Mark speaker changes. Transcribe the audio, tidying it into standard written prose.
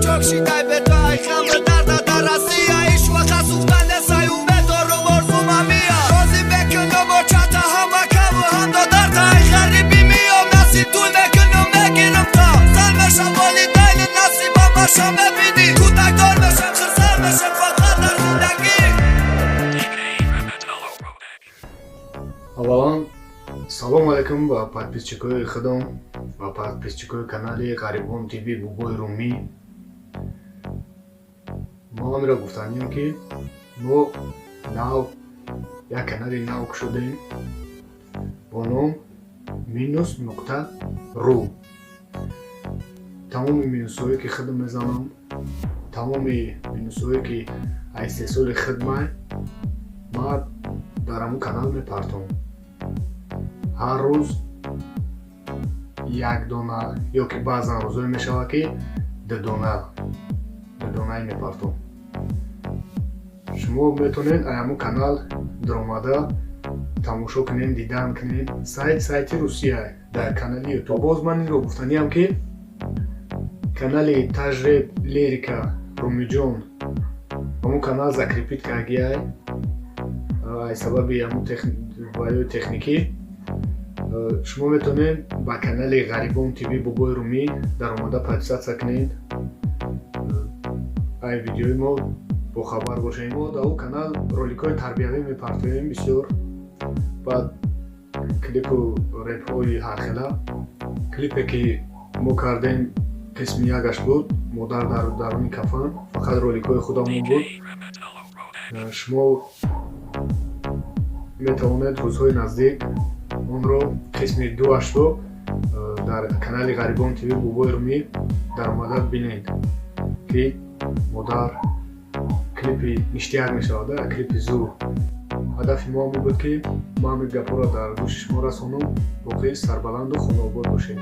Speaker 1: Чок шидай бе ту ай ғам дарда дар Россия. Ҳеҷ вақт сӯхта несай умед дорум, орзума миёд. Розӣ мекунам очата, ҳам акаву ҳам додарта. Ай ғарибӣ миём, насиб туй мекунам, мегирам та. Зан мешам, волидайни насибам баша мебинӣ. Кӯдакдор мешам, хирсанд мешам фақат дар зиндагӣ.
Speaker 2: Аввалан, салому алайкум ба подписчикои худам ва подписчикои канали Ғарибон ТВ, Бобои Румӣ. Мо ҳамеро гуфтанием, ки мо нав як канали нав кушодем бо ном минус.ру. Тамоми минусҳое, ки худам мезанам, тамоми минусҳое, ки аз истеҳсоли хидмай, ман дар ҳамун канал мепартом. Ҳар рӯз як дона ё ки баъзан рӯзое мешавад, ки дудона дудонае мепартом. Шумо метавонед аз ҳамун канал даромада тамошо кунед, дидан кунед. Сайт сайти Русия дар канали Ютуб. Боз ман инро гуфтаниам, ки канали Тажреб Лирика Румиҷон, ҳамун канал закрепить кардагиай аз сабаби ҳамун ваёи техникӣ. Шумо метавонед ба канали Ғарибон ТВ, Бобои Румӣ даромада подписаться кунед, ай видеои мо бохабар бошед. Мо дар он канал роликҳои тарбиявӣ мепартоем бисёр, баъд клипу репҳои ҳархела. Клипе, ки мо кардем, қисми якаш буд, «Модар дар даруни кафан», фақат роликҳои худамон буд. Шумо метавонед рӯзҳои наздик онро, қисми дуашро, дар канали Ғарибон ТВ, Бобои Румӣ даромада бинед, ки модар клипи ништяк мешавад, клипи зур. Ҳадафи мо ҳамин буд, ки ман ҳамин гапҳоро дар гӯши шумо расонам. Боқӣ сарбаланду хонаобод бошед.